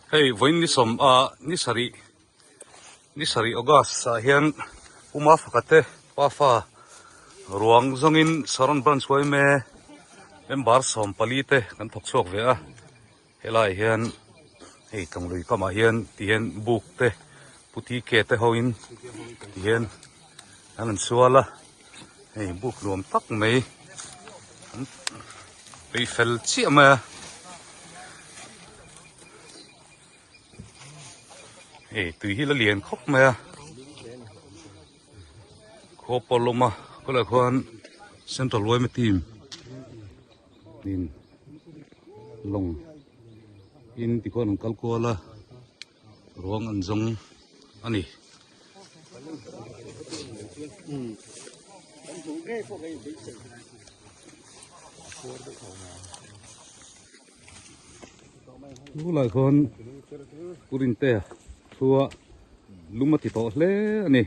Hei vawiin ni sawm ah ni sarih ni sarih August ah hian Puma faka te pafa ruang zawngin Saron branch yma member 14 te kan thawk chhuak ve a helaiah hian hei tlawng lui kamah hian ti hian buk te puti ke te ho in ti hian an rawn sual a hei buk nuam tak mai an peih fel chiah mai a. Hei tui hi la lian khawp mai a khaw pawh lawm a khawlai khuan central yma team in lawng in tikhuan an kal kual a ruang an zawng a ni. Chulai khawn Purintea thua lum a ti tawh hle a ni.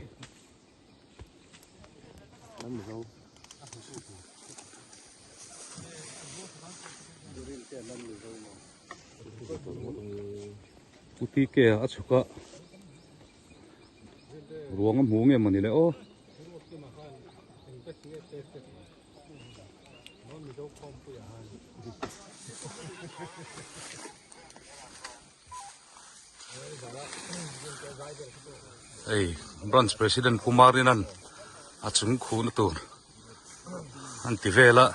Puti ke a chhuk a ruang a hmu nge mawni le aw. Hei branch president Kumarinan a chung khuhna tur an ti vel a.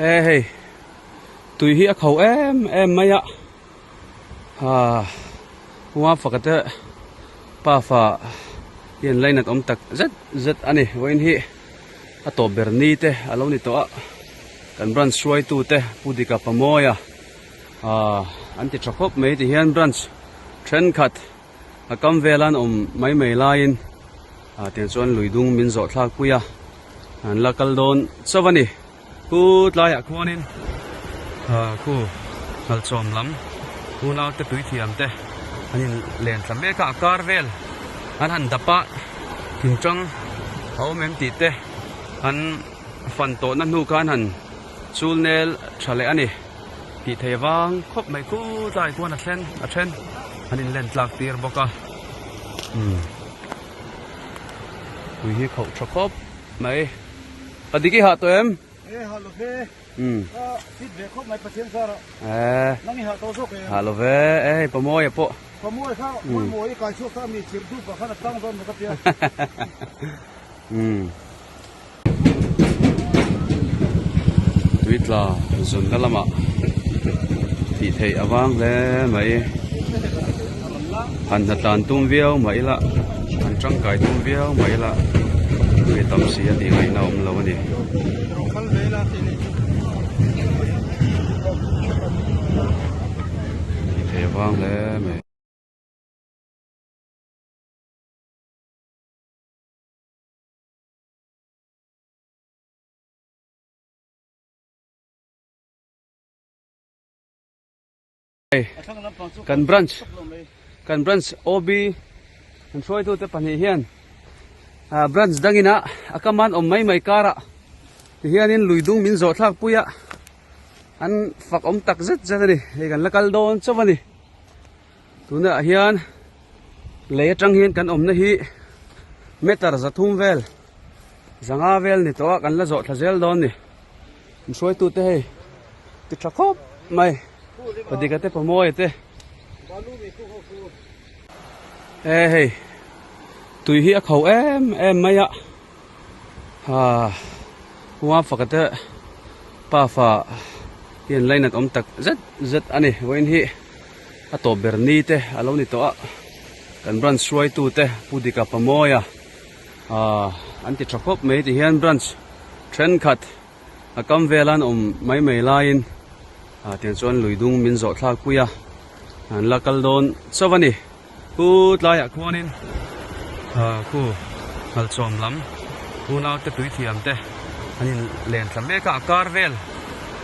E hei tui hi a kho em em mai a ah hma pakhat te pafa hian lainat awm tak zet zet a ni vawiin hi a tawp ber ni te a lo ni tawh a kan branch hruaitu te Pu Dika Pamawia ah an ti tha khawp mai tihian branch thenkhat A kam vel an awm mai mai laiin ah tiang chuan lui dung min zawh thlak pui a, an la kal dawn chauh a ni. Khu tlaiah khuanin ah khu ngalchawm lam unau te tui thiam te an in len thla mek a, a kar vel an han dap a, thingtang a awm em tih te an fan tawhna hnu khan han chul nel tha leh a ni. Tih thei vang khawp mai khu tlai khuan a thlen a then an in len tlak tir bawk a umm tui hi khauh tha khawp mai a dik i hah tawh em e hah lo ve umm a fit ve khawp mai pathian zar ah e nang i hah tawh zawk em hah lo ve e hei pamawi a pawh pamawi kha mawi i kai chhuak kha mi chirh dup ah khan a tang dawn maw ka tia umm. Tui tla zunna lamah tih theih a vang hle mai. Han hnatlan tum viau mah ila han tangkai tum viau mah ila tui tam si a tih ngaihna a awm lo a ni. Tih theih a vang hle mai. Kan branch kan branch OB kan hruaitu te pahnih hian ah branch dangin a a kaman awm mai mai karah tihianin lui dung min zawh thlak pui a an fak awm tak zet zet a ni hei kan la kal dawn chauh a ni. Tunah hian lei atang hian kan awmna hi meter 300 vel 500 vel ni tawh a kan la zawh thla zel dawn ni an hruaitu te hei ti tha khawp mai padika te pamawia te e hei tui hi a kho em em mai a ah hma pakhat te pafa hian lainat awm tak zet zet a ni vawiin hi. A tawp ber ni te a lo ni tawh a, kan branch hruaitu te Pu Dika Pamawia ah an ti tha khawp mai ti hian branch thenkhat a kam vel an awm mai mai laiin ah tiang chuan lui dung min zawh thlak pui a, an la kal dawn chauh a ni. Khu tlaiah khuanin ah khu ngalchawm lam unau te tui thiam te an in len thla mek a, a kar vel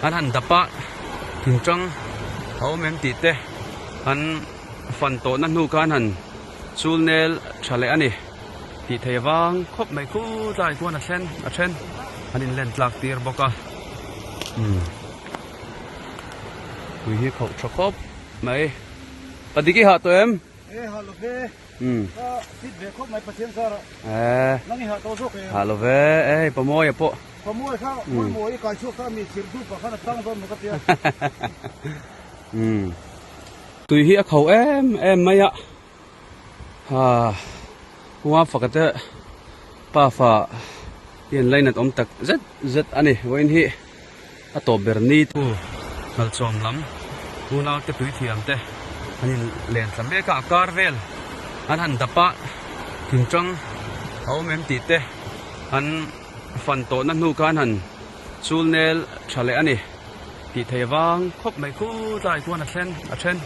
an han dap a. Thingtang a awm em tih te an fan tawhna hnu khan han chul nel tha leh a ni tih thei avang khawp mai khu tlai khuan a thlen a then an in len tlak tir bawk a umm tui hi khauh tha khawp mai padik i hah tawh em? E hah lo ve. Umm. Ka fit ve khawp mai Pathian zarah. E. Nang i hah tawh zawk em? Hah lo ve ei Pamawia pawh. Pamawia kha Pawimawia i kai chhuak kha mi chirh dup ah khan a tang dawn maw ka tia. Umm. Tui hi a kho em em mai a. Ha. Hua faka te pafa hian lainat awm tak zet zet a ni. Vawiin hi a tawp ber ni thu hnalchawm lam unau te tui thiam te an in len tla mek a a kar vel an han dap a thingtang a awm em tih te an fan tawhna hnu khan han chul nel tha leh a ni tih thei avang khawp mai khu tlai khuan a thlen a then.